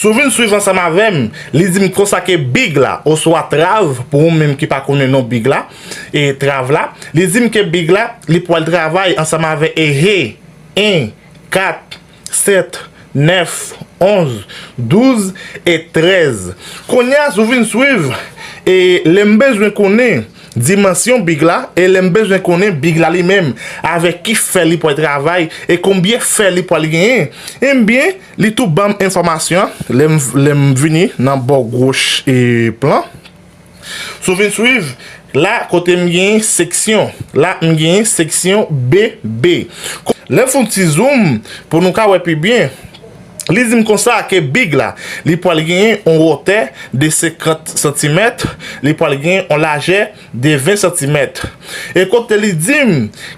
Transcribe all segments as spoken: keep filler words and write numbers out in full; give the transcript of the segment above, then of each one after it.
Si w vin swiv ansanm avè m, li di m konsa ke big la, oswa trav, pou ou menm ki pa konnen non big la, e trav la, li di m ke big la, li pral travay ansanm avè ehe, en, kat, sèt, nèf, onz, douz e trèz. Kounye a, si w vin swiv, e lè m bezwen konnen dimansyon big la, e lè m bezwen konnen big la li menm, avèk ki fè li pral travay, e konbyen fè li pral genyen, ebyen, li tou ban m enfòmasyon an, lè m, lè m vini nan bò goch e plan. Si w vin swiv, la kote m genyen seksyon, la m genyen seksyon B B. Lè m fè yon ti zoom, pou nou ka wè pi byen, li di m konsa ke big la, li pral genyen yon wotè de senkant santimèt, li pral genyen yon lajè de ven santimèt. E kote li di m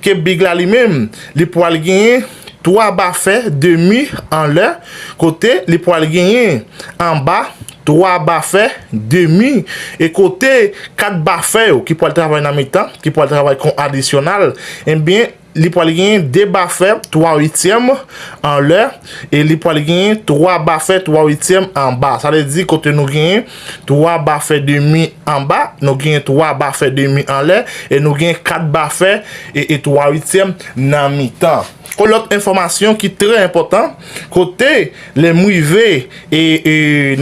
ke big la li menm, li pral genyen twa bafè demi anlè, kote li pral genyen anba twa bafè demi, e kote kat bafè yo ki pral travay nan mitan, ki pral travay kon adisyonal, ebyen, li pral genyen de bafè twa uityèm anlè, e li pral genyen twa bafè twa uityèm anba. Sa vle di kote nou genyen twa bafè demi anba, nou genyen twa bafè demi anlè, e nou genyen kat bafè e, e twa uityèm nan mitan. Yon lòt enfòmasyon ki trè enpòtan, kote lè m rive e, e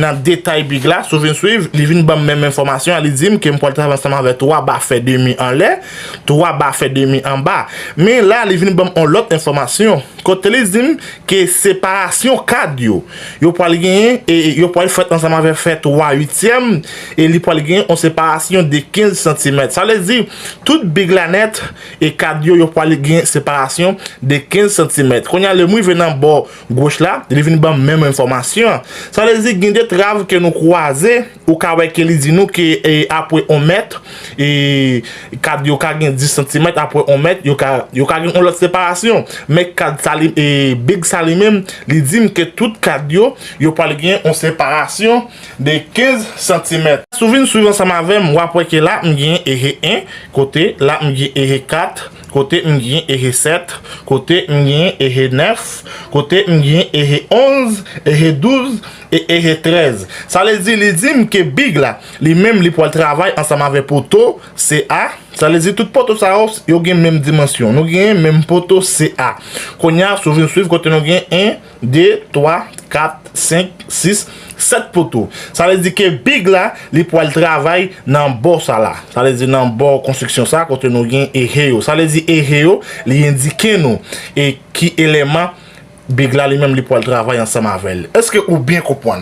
nan detay big la, si w vin swiv, li vin ban m menm enfòmasyon an, li di m ke m pral travay ansanm avè twa bafè demi anlè, twa bafè demi anba. Men la, li vin ban m yon lòt enfòmasyon, kote li di m ke separasyon kad yo, yo pral genyen, e yo pral fèt ansanm avè fè twa uityèm, e li pral genyen yon separasyon de kenz santimèt. Sa vle di, tout big la nèt, e kad yo, yo pral gen separasyon de kenz santimèt. Kounye a, lè m rive nan bò goch la, li vin ban m menm enfòmasyon an. Sa vle di, gen de trav ke nou kwaze, ou ka wè ke li di nou ke, e, apre yon mèt, e, kad yo ka gen dis santimèt, apre yon mèt, yo ka, yo ka gen yon lòt separasyon. Men kad sa li, e, big sa li menm, li di m ke tout kad yo, yo pral gen yon separasyon de kenz santimèt. Si w vin swiv ansanm avè m, w ap wè ke la, m gen ehe en, kote la, m gen ehe kat, kote m gen ehe sèt, kote m gen ehe nèf, kote m gen ehe onz, ehe douz e ehe trèz. Sa vle di, li di m ke big la, li menm, li pral travay ansanm avè poto C A. Sa vle di, tout poto sa yo, yo gen menm dimansyon. Nou gen menm poto C A. Kounye a, si w vin swiv kote nou gen en, de, twa, kat, senk, sis, sèt poto. Sa vle di ke big la, li pral travay nan bò sa la. Sa vle di nan bò konstriksyon sa, kote nou gen ehe yo. Sa vle di ehe yo, li endike nou e ki eleman big la li menm li pral travay ansanm avè l. Èske ou byen konprann?